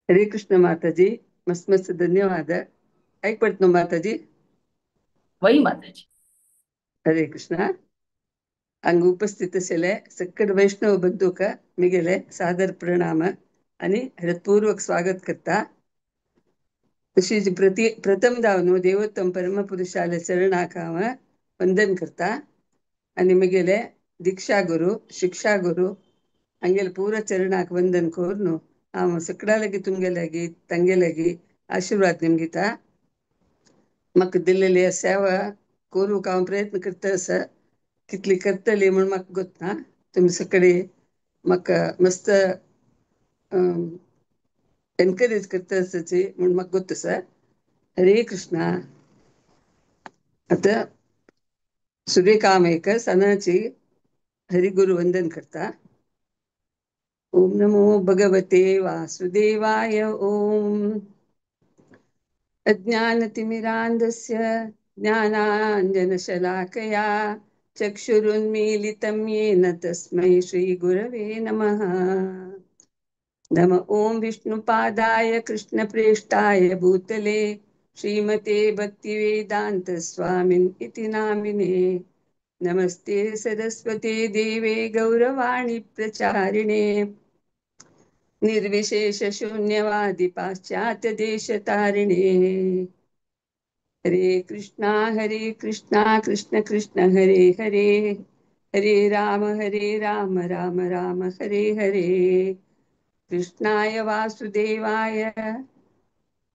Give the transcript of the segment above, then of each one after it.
हरे कृष्ण माताजी, मस्त मस्त धन्यवाद। ऐक पडतो माताजी? वही माताजी। हरे कृष्ण। हांगा उपस्थित आशिल्ले सकट वैष्णव बंधूक मिगेले सादर प्रणाम आणि हृत्पूर्वक स्वागत करता। तशीच प्रति प्रथम धावन देवोत्तम परमपुरुषाले चरणाक हांव वंदन करता आणि मिगेले दीक्षा गुरु शिक्षा गुरु हांगेले पूरा चरणाक वंदन करून हांव सगळ्या लागी तुमगे लागी तांगे लागी आशीर्वाद निमगिता। म्हाका दिल्लेली सेवा करूंक हांव प्रयत्न करता आसा, कितली करतली म्हूण म्हाका गोतना। तुमी सगळे म्हाका मस्त एनकरेज करता आसाची म्हूण म्हाका गोत आसा। हरे कृष्णा। आतां सुरेख एक सणाची हरिगुरु वंदन करता। ओम नमो भगवते वासुदेवाय। ओम अज्ञानतिमिरान्धस्य ज्ञानाञ्जनशलाकया चक्षुरुन्मीलितं येन तस्मै श्रीगुरवे नमः। नम ॐ विष्णुपादाय कृष्णप्रेष्ठाय भूतले श्रीमते भक्तिवेदान्तस्वामिन् इति नामिने। नमस्ते सरस्वते देवे गौरवाणी प्रचारिणे निर्विशेष शून्यवादी पाश्चात्य देशतारिणे। हरे कृष्णा कृष्ण कृष्ण हरे हरे, हरे राम राम राम हरे हरे। कृष्णाय वासुदेवाय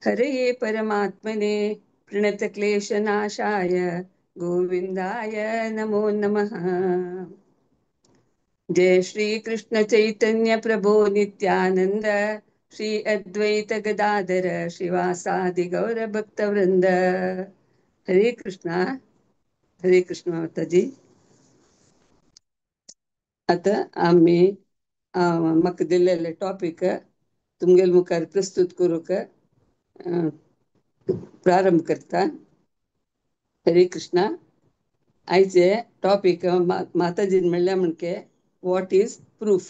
हरे परमात्मने प्रणतक्लेशनाशाय गोविंदाय नमो नमः। जय श्री कृष्ण चैतन्य प्रभु नित्यानंद श्री अद्वैत गदाधर श्रीवासादि गौर भक्त वृंद। हरे कृष्णा। हरे कृष्ण माताजी। आता आम्ही म्हाका दिल्लेले टॉपिक तुमगेले मुखार प्रस्तुत करूंक प्रारंभ करता। हरे कृष्णा। आयचे टॉपिक माताजीन म्हणल्या म्हणके what is proof.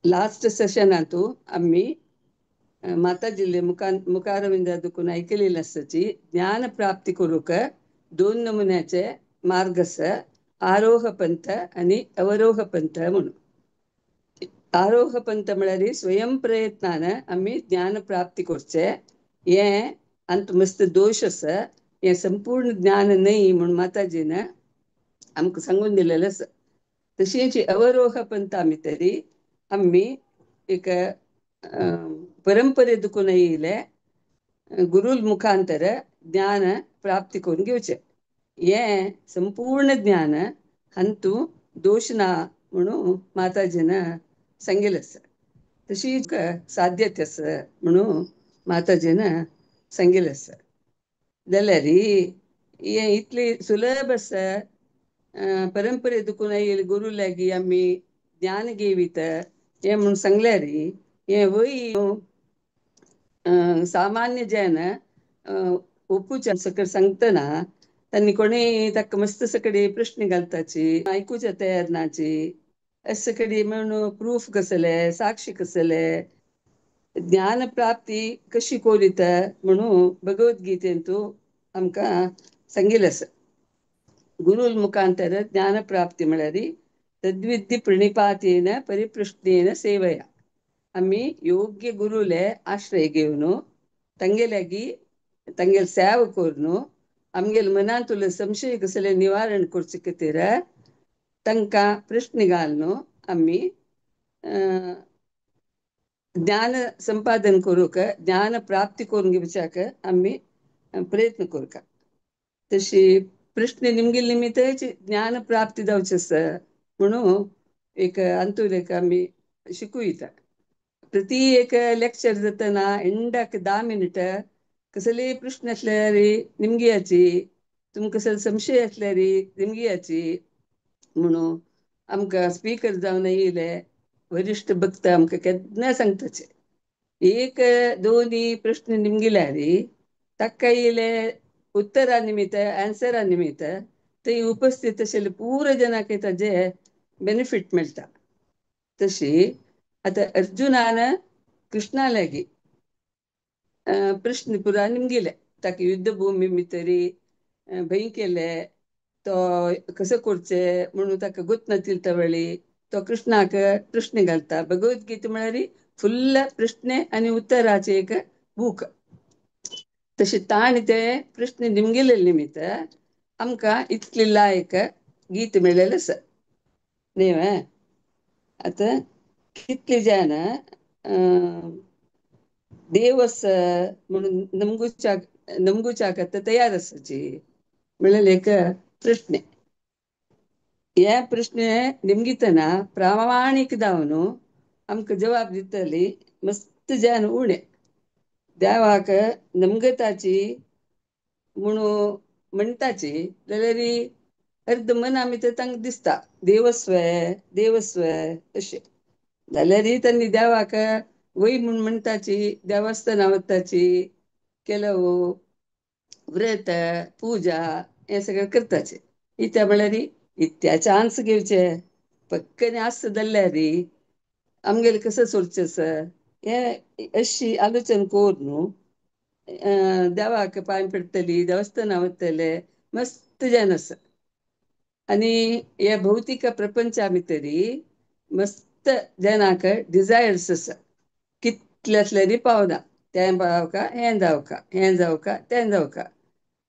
Last सेशनांतू आमी माताजीले मुखारविंदा दुखून आयकलेली आसाची ज्ञान प्राप्ती करूंक दोन नमुन्याचे मार्ग आसा, आरोह पंथ आनी अवरोह पंथ म्हणून। आरोह पंथ म्हळ्यार स्वयं प्रयत्नान आमी ज्ञान प्राप्ती करचे, हें आनी मस्त दोश आसा, हें संपूर्ण ज्ञान न्हय म्हूण माताजीन आमकां सांगून दिलेलें आसा। तशीच अवरोह पंथा भितरी आमी एक परंपरे दुखून येयले गुरुल मुखांतर ज्ञान प्राप्ती करून घेवचें, हें संपूर्ण ज्ञान हातूंत दोश ना म्हणून माताजीन सांगिल्लें आसा। तशीच साध्यते आसा म्हणून माताजीन सांगिल्लें आसा। जाल्यार हें इतलें सुलभ आसा, परंपरे दुखून येयले गुरू लागीं आमी ज्ञान घेवीत हें म्हूण सांगल्यार हें वय सामान्य जन ओपूच्या सकयल सांगतना तांणी कोणूय ताका मस्त सगळे प्रश्न घालताची, आयकुच्या तयार नाची, अशें सगळे म्हणून प्रूफ कसले, साक्षी कसले, ज्ञान प्राप्ती कशी करीत म्हणून भगवद्गीतेंतू आमकां सांगिल्लें आसा। गुरुल मुखांतर ज्ञान प्राप्ती म्हळ्यार तद्विद्धी प्रणिपातेन परिप्रश्नेन सेवया। आमी योग्य गुरुले आश्रय घेवन तांगे लागीं तांगेले सेवा करून आमगेले मनांतले संशय कसले निवारण करचे खातीर तांकां प्रश्न घालून आमी ज्ञान संपादन करूंक, ज्ञान प्राप्ती करून घेवच्याक आमी प्रयत्न करूंक। तशी प्रश्न निमगेले निमित्तच ज्ञान प्राप्ती जावचें आसा म्हणून एक अंतूर एक आमी शिकूयता। प्रति एक लेक्चर जातना एंडाक 10 मिनट कसले प्रश्न आसल्यार निमगियाची, तुमकां कसले संशय आसल्यार निमगियाची म्हणून आमकां स्पीकर जावन येयले वरिश्ठ भक्त आमकां केन्ना सांगताचे। एक दोनी प्रश्न निमगिल्यार ताका येयले उत्तरा निमित्त आन्सरा निमित्त थंय उपस्थित आशिल्ले पुरो जनाक ताजे बेनिफीट मेळटा। तशी आतां अर्जुनान कृष्णा लागीं प्रश्न पुरा निमगिले, ताका युद्धभूमी भितरी भंय केले, तो कसो करचें म्हणून ताका गोत नातिल वेळी तो कृष्णाक प्रश्न घालता. भगवद्गीता म्हळ्यार फुल्ल प्रश्न आनी उत्तराचे एक बूक. तशें ताणें ते प्रश्न निमगिले निमित्त आमकां इतली लायक गीत मेळ्ळेलें आसा न्ही. आतां कितले जाण देव आसा म्हणून नमगुच्याक नमगुच्याक आतां तयार आसाची म्हणलें एक प्रश्न. हे प्रश्न निमगितना प्रामाणीक जावन आमकां जवाब दितली मस्त जाण उणें. देवाक नमगताची म्हणून म्हणटाची जाल्यार अर्द मना भितर तांकां दिसता देवस्व देवस्व अशें. जाल्यार तांणी देवाक वय म्हूण म्हणटाची, देवस्थानां वताची, ಕೆಲವು व्रत पुजा हें सगळें करताचे. इत्या म्हळ्यार इत्या चान्स घेवचे पक्कने आसता जाल्यार आमगेलें कसं सोडचें आसा हें अशी आलोचन करून न्हू देवाक पांय पडटली, देवस्थानां वतले मस्त जाण आसा. आनी हे भौतीक प्रपंचा भितरी मस्त जनाक डिजायर्स आसा, कितले आसल्यारी पावना, तें जावका हें जावका हें जावका तें जावका,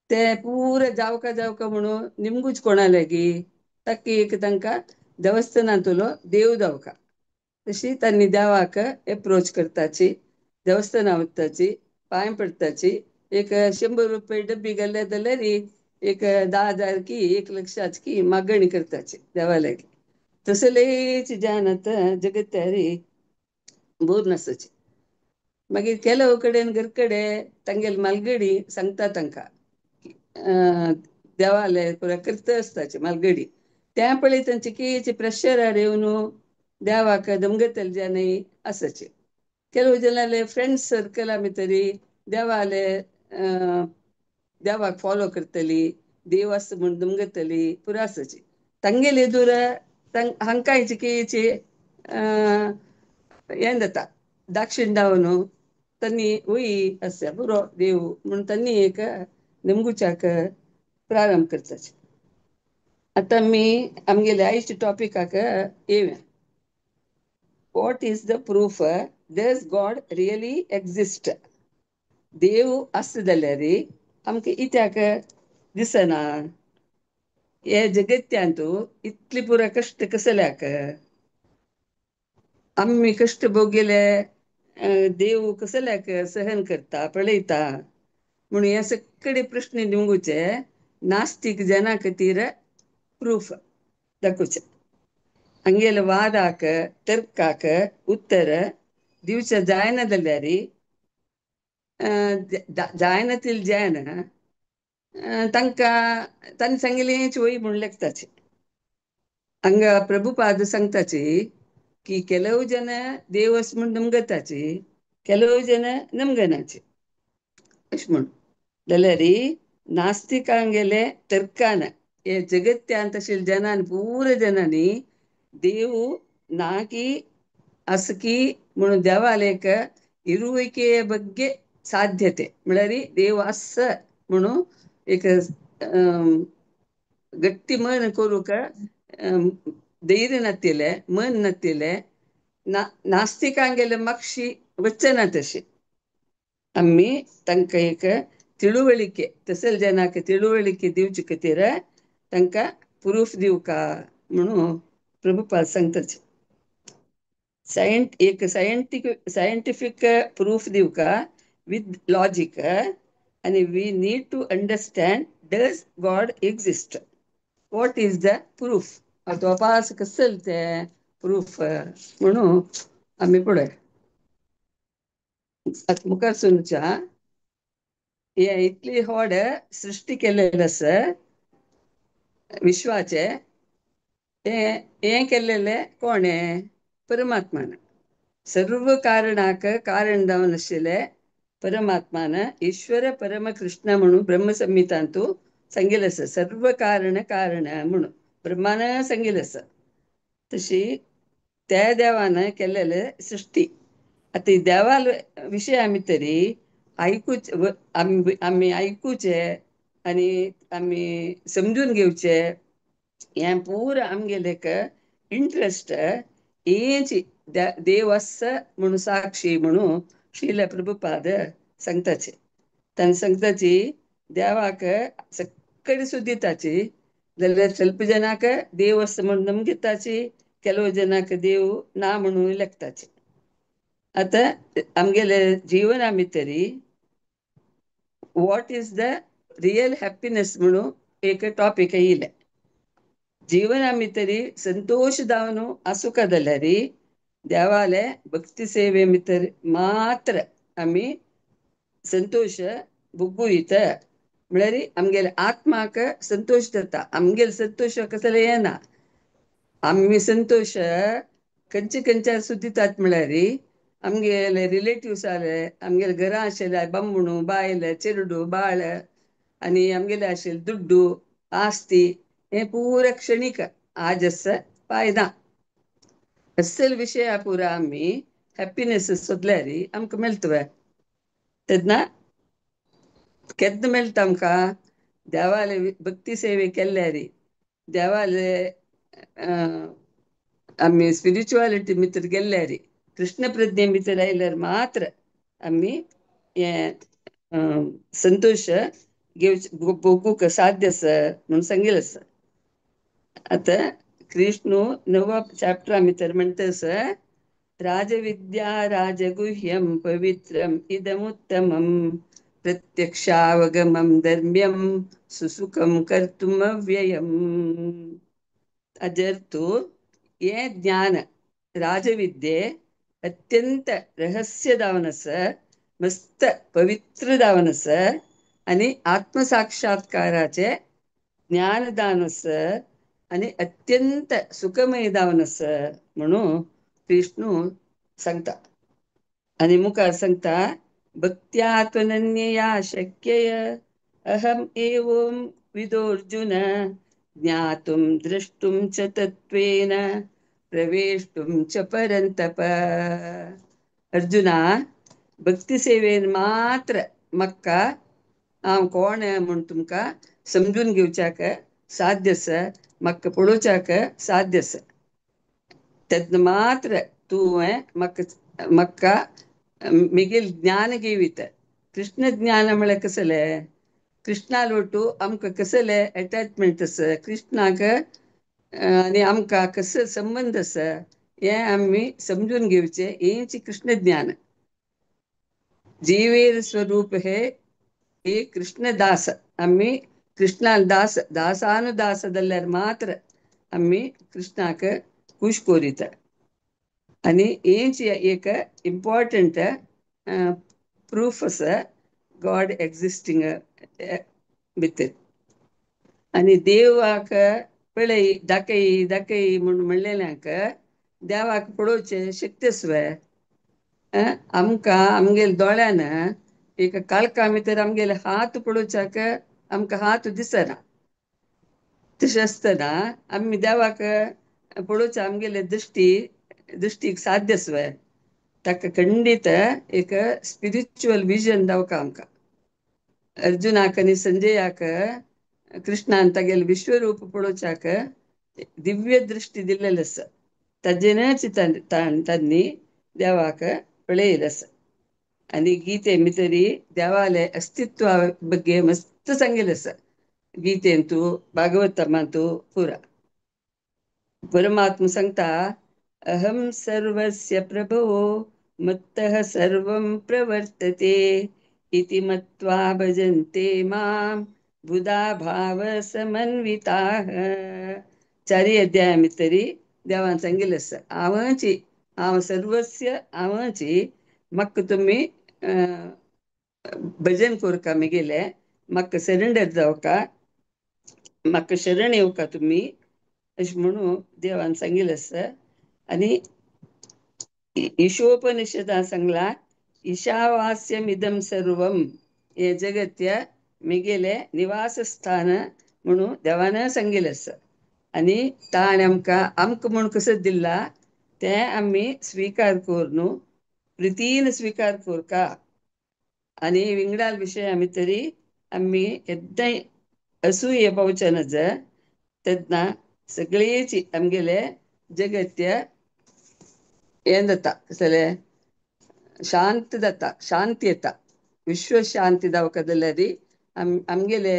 तें पुरो जावका जावका म्हणून निमगूच कोणा लागीं ताका एक तांकां देवस्थानांतलो देव जावका. तशी तांणी देवाक एप्रोच करताची, देवस्थानां वताची, पांय पडटाची. एक 100 रुपये डब्बी घातले जाल्यार एक 10,000 की 1 लक्षाची की मागणी करताची देवा लागीं. तसलेच जाण आतां जगत्यारी बोर नासची. मागीर ಕೆಲವು कडेन घर कडेन तांगेले मालगडी सांगता तांकां देवाले पुरा करता आसताचे मालगडी, त्या पळय तांचे कितें प्रेशरार येवन देवाक दमगतले जाणय आसाचे. ಕೆಲವು जनाले फ्रेंड्स सर्कला भितरी देवाले देवाक फॉलो करतली, देव आसा म्हूण दमगतली पुरो आसाची. तांगेले दूर हांकां कितें हें जाता दाक्षिण दावन तांणी वय आसा पुरो देव म्हूण तांणी एक निमगुच्याक प्रारंभ करताचे. आतां आमी आमगेले आयच्या टॉपिकाक येवया. What is the proof does God really exist? देव आसता जाल्यार आमकां इत्याक दिसना? हे जगत्यांत इतली पुरा कश्ट कसल्याक? आमी कश्ट भोगिले देव कसल्याक सहन करता पळयता म्हणून हे सगळे प्रश्न निमगुचे नास्तीक जना खातीर प्रूफ दाखोवचें. हांगेले वादाक तर्काक उत्तर दिवचें जायना जाल्यार जायना तितलें जायना तांकां तांणी सांगिल्लेंच वय म्हूण लेखताचे. हांगा प्रभुपाद सांगताची की ಕೆಲವು ಜನ ದೇವಸ್ म्हूण नमगताची, ಕೆಲವು ಜನ नमगनाचे अशें म्हूण. जाल्यार नास्तिकांगेले तर्कान हे जगत्यांत आशिल्ल्या जनान पुरो जनांनी देव ನಾಕಿ ಅಸಕಿ म्हणून ದೇವಾಲಯಕ್ಕೆ ಇರುವಿಕೆಯ ಬಗ್ಗೆ ಸಾಧ್ಯತೆ म्हळ्यार देव आसा म्हणून एक गट्टी मन करूंक धैर्य नातिले मन नातिले नास्तिकांगेले मागशी वचना तशें. आमी तांकां एक ತಿಳುವಳಿಕೆ तसले जनाक ತಿಳುವಳಿಕೆ दिवचे खातीर तांकां प्रूफ दिवका म्हणून प्रभुपाद सांगताचे. एक सायंटिफीक प्रूफ दिवका विथ लॉजीक आनी we need to understand does God exist, what is the proof, तपास कसल ते प्रूफ म्हणून आमी पळय. आतां मुखार सुनच्या हे इतली व्हड सृश्टी केल्लें आसा विश्वाचें, हें केल्लें कोणें? परमात्मान. सर्व कारणाक कारण जावन आशिल्लें परमात्मान ईश्वर परमकृष्ण म्हणून ब्रह्मसंहितांतू सांगिल्लें आसा. सर्व कारण कारण म्हणून ब्रह्मान सांगिल्लें आसा. तशी त्या देवान केल्लेले सृश्टी. आतां देवाल विशय आमी तरी आयकूच, आमी आमी आयकुचे आनी आमी समजून घेवचे. हें पूरा आमगेलें एक इंट्रस्ट हेंची देव आसा म्हणून साक्षी म्हणून श्रील प्रभुपाद सांगताचे. तांणी सांगताची देवाक सगळी सुदिताची जाल्यार ಸ್ವಲ್ಪ ಜನಕ್ಕೆ ದೇವ್ आसा म्हणून नमगिताची, ಕೆಲವು ಜನಕ್ಕೆ ದೇವ್ ನಾ म्हणून लेखताची. आतां आमगेले जीवना भितरी what is the real happiness म्हणून एक टॉपीक येयलें. जीवना भितरी संतोश जावन आसूंक जाल्यार देवाले भक्ती सेवे भितर मात्र आमी संतोश भोगूयत. म्हळ्यार आमगेले आत्माक संतोश जाता, आमगेले संतोश कसले येना. आमी संतोश खंयचे खंयच्या सुदितात म्हळ्यार आमगेले रिलेटिव्स आले, आमगेले घरां आशिल्ले बामणू बायल चेरडू बाळ आनी आमगेले आशिल्ले दुड्डू आस्ती, हें पुरा क्षणीक आज आसा फायदा. असल विशया पुरा आमी हॅप्पिनेस सोदल्यार आमकां मेळटले. तेन्ना केन्ना मेळटा आमकां? देवाले भक्ती सेवे केल्यार, देवाले आमी स्पिरिच्युअलिटी भितर गेल्यार, कृष्ण प्रज्ञे भितर आयल्यार मात्र आमी हें संतोश घेवचे भोगूंक साध्य आसा म्हणून सांगिल्लें आसा. आतां कृष्णू णव्वा चॅप्टरा भितर म्हणटा आसा, राजविद्या राजगुह्यं पवित्रम् इदमुत्तमं प्रत्यक्षावगमं धर्म्यं सुसुखं कर्तुमव्ययम्. हाजेर हें ज्ञान राजविद्ये अत्यंत रहस्य जावन आसा, मस्त पवित्र जावन आसा आनी आत्मसाक्षात्काराचें ज्ञानदान आसा आनी अत्यंत सुखमय जावन आसा म्हणून विष्णू सांगता. आनी मुखार सांगता, भक्त्या त्वनन्यया शक्यय अहम एवं विदोर्जुन ज्ञातुं द्रष्टुं च तत्त्वेन प्रवेष्टुं च परंतप. अर्जुना, भक्ती सेवेन मात्र म्हाका हांव कोण म्हूण तुमकां समजून घेवच्याक साध्य आसा, म्हाका पळोवच्याक साध्य आसा. तेन्ना मात्र तूं म्हाका म्हाका मिगेल ज्ञान घेवीत. कृष्ण ज्ञान म्हळ्यार कसलें? कृष्णा लोटू आमकां कसलें एटॅचमेंट आसा, कृष्णाक आनी आमकां कसो संबंद आसा हें आमी समजून घेवचें. हेंच कृष्ण ज्ञान. जीवेर स्वरूप हे एक कृष्णदास. आमी कृष्णा दास दासानुदास जाल्यार मात्र आमी कृष्णाक खूश कोरिता. आनी हेंच एक इम्पॉर्टंट प्रूफ आसा गॉड एक्झिस्टींग भितर. आनी देवाक पळय दाखय दाखय म्हूण म्हणलेल्यांक देवाक पळोवचें शक्य आसवे? आमकां आमगेल्या दोळ्यान एक काळखा भितर आमगेले हात पळोवच्याक आमकां हात दिसना. तशें आसतना आमी देवाक पळोवच्या आमगेले दृश्टीक साध्य आसवे? ताका खंडीत एक स्पिरिच्युअल विजन दावका आमकां. अर्जुनाक आनी संजयाक कृष्णान तागेलें विश्वरूप पळोवच्याक दिव्य दृश्टी दिल्लेलें आसा. ताजेनच तांणी देवाक पळयलें आसा. आनी गीते भितरी देवाले अस्तित्वा ಬಗ್ಗೆ मस्त सांगिल्लें आसा. गीतेंतू भागवतमांतू पुरा परमात्मा सांगता, अहं सर्वस्य प्रभवो मत्तः सर्वं प्रवर्तते इति मत्वा भजन्ते मां बुधा भाव समन्विताः. चारी अध्याया भितरी देवान सांगिल्लें आसा, हांवची हांव सर्वस्य हांवची, म्हाका तुमी भजन करका मिगेलें, म्हाका सरेंडर जावका, म्हाका शरण येवका तुमी, अशें म्हणून देवान सांगिल्लें आसा. आनी ईशोपनिषदां सांगलां, ईशावास्यमिदं सर्वं हें जगत्य मिगेलें निवासस्थान म्हणून देवान सांगिल्लें आसा. आनी ताणें आमकां आमकां म्हूण कसो दिला ते आमी स्वीकार करून प्रितीन स्वीकार करका आनी विंगडाल विशया भितरी आमी केन्नाय असूय पावचे नज. तेन्ना सगळीच आमगेले जगत्य हें जाता, कसलें शांत जाता, शांती येता, विश्वशांती जावंक जाल्यार आमगेले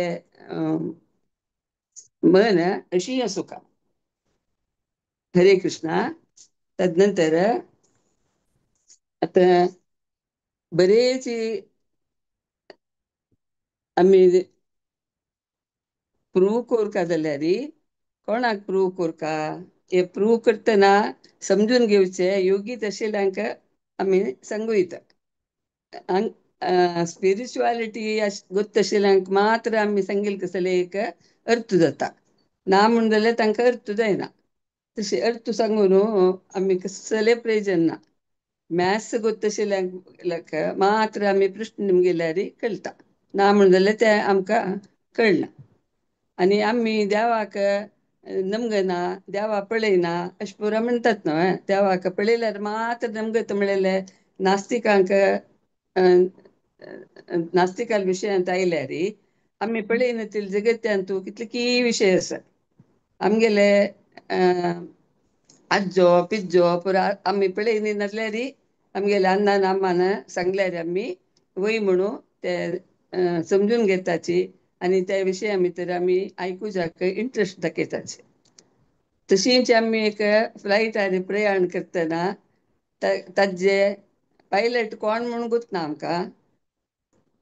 मन अशी आसूका. हरे कृष्णा. तदनंतर आतां बरेच आमी प्रूव करका जाल्यार कोणाक प्रूव करका, हे प्रूव करतना समजून घेवचे योगी आशिल्ल्यांक आमी सांगू येता. स्पिरिच्युअलिटी गोत्त आशिल्ल्यांक मात्र आमी सांगील कसले एक अर्थ जाता, ना म्हण जाल्यार तांकां अर्थ जायना. तशें अर्थ सांगून आमी कसलें प्रयोजन ना. मॅथ्स गोत्त आशिल्ल्यांक मात्र आमी प्रश्न निमगेल्यार कळटा, ना म्हण जाल्यार तें आमकां कळना. आनी आमी देवाक नमगना, देवा पळयना अशें पुरो म्हणटात न्हय. देवाक पळयल्यार मात्र नमगत म्हणलें नास्तिकांक नास्तिकाल विशयांत आयल्यार आमी पळयना ती जगत्यांत कितले की विशय आसा. आमगेले आज्जो पिज्जो पुरो आमी पळयनी नासल्यार आमगेले अन्नान अम्मान सांगल्यार आमी वय म्हणून ते समजून घेताची आनी त्या विशया भितर आमी आयकुच्याक इंट्रस्ट दाखयताची. तशीच आमी एक फ्लायटार प्रयाण करतना ताजे पायलट कोण म्हूण गोतना आमकां,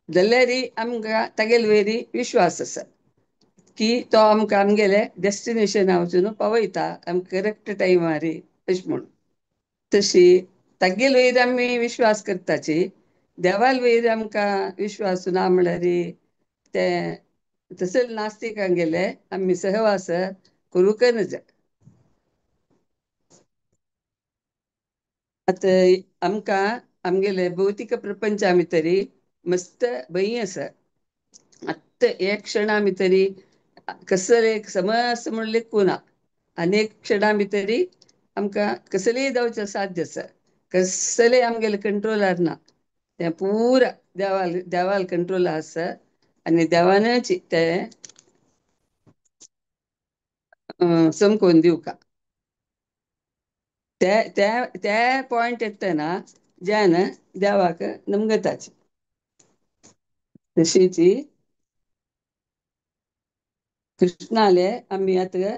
जाल्यार आमकां तागेले वयर विश्वास आसा की तो आमकां आमगेले डेस्टिनेशना वचून पावयता आमकां करेक्ट टायमार अशें म्हूण. तशी तागेले वयर आमी विश्वास करताची, देवाल वयर आमकां विश्वास ना म्हळ्यार ते तसले नास्तिकांगेले आमी सहवास करूंक नज. आतां आमकां आमगेले भौतीक प्रपंचा भितरी मस्त भंय आसा. आत्तां एक क्षणा भितरी कसले एक समज म्हूण लेखूं ना, आनी एक क्षणा भितरी आमकां कसलेय जावचें साध्य आसा, कसलेय आमगेले कंट्रोलार ना, तें पुरा देवाल देवाल कंट्रोल आसा आनी देवानच तें समकोवन दिवका. त्या त्या त्या पॉयंट येतना ज्यान देवाक नमगताची. तशीच कृष्णाले आमी आतां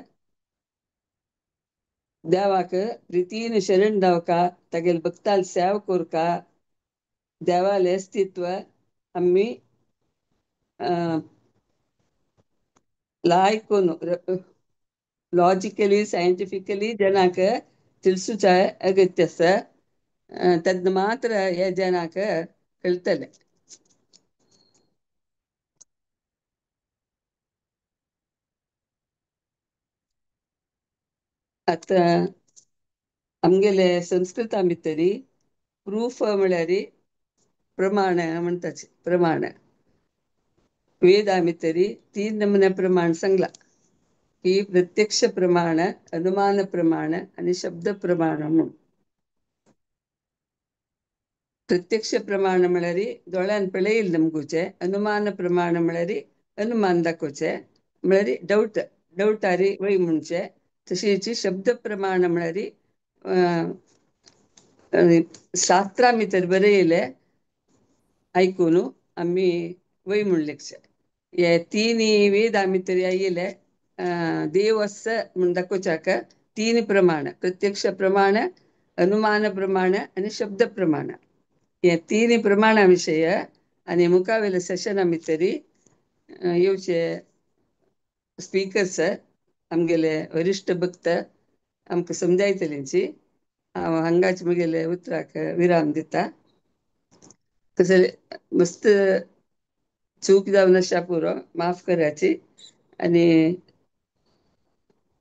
देवाक प्रितीन शरण जावका, तागेले भक्ताल सेवा करका, देवाले अस्तित्व आमी लायक करून लॉजिकली सायंटिफिकली जनाक तिळसूचा अगत्य आसा, तेन्ना मात्र हे जनाक कळटलें. आतां आमगेले संस्कृता भितरी प्रूफ म्हळ्यार प्रमाण म्हणटाचे, प्रमाण वेदा भितरी 3 नमुने प्रमाण सांगला की प्रत्यक्ष प्रमाण, अनुमान प्रमाण आनी शब्द प्रमाण म्हणून. प्रत्यक्ष प्रमाण म्हळ्यार दोळ्यान पळयिल्लें नमगुचें, अनुमान प्रमाण म्हळ्यार अनुमान दाखोवचें म्हळ्यार डावट डावटारी वय म्हणचें. तशीच शब्द प्रमाण म्हळ्यार शास्त्रा भितर बरयलें आयकून आमी वय म्हूण लेखचें. हे 3 वेदा भितर आयिल्ले देव आसा म्हूण दाखोवच्याक 3 प्रमाण, प्रत्यक्ष प्रमाण, अनुमान प्रमाण आनी शब्द प्रमाण. हे 3 प्रमाणा विशय आनी मुखावेले सेशना भितर येवचे स्पीकर्स आमगेले वरिश्ठ भक्त आमकां समजायतलेंची. हांव हांगाच म्हगेले उतराक विराम दिता. तशें मस्त चूक जावन आसा पुरो, माफ कराची. आनी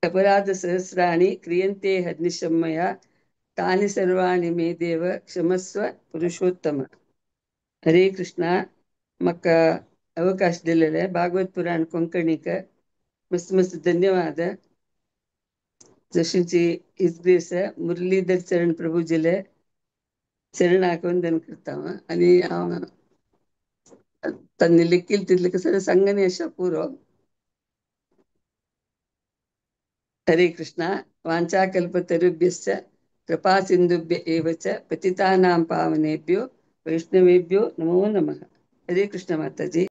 अपराध सहस्राणि क्रियन्ते हर्निशं मया तानि सर्वाणि मे देव क्षमस्व पुरुषोत्तम. हरे कृष्णा. म्हाका अवकाश दिलेले भागवत पुराण कोंकणीक मस्त मस्त धन्यवाद. जशीची his grace Muralidhar चरण प्रभुजीले चरणाक वंदन करता आनी हांव तांणी लेखील तितलें कसं सांगणी अशा पुरो. हरे कृष्णा. वाञ्छाकल्पतरुभ्यश्च कृपा सिन्धुभ्य एव च पतितानां पावनेभ्यो वैष्णवेभ्यो नमो नमः. हरे कृष्ण माताजी.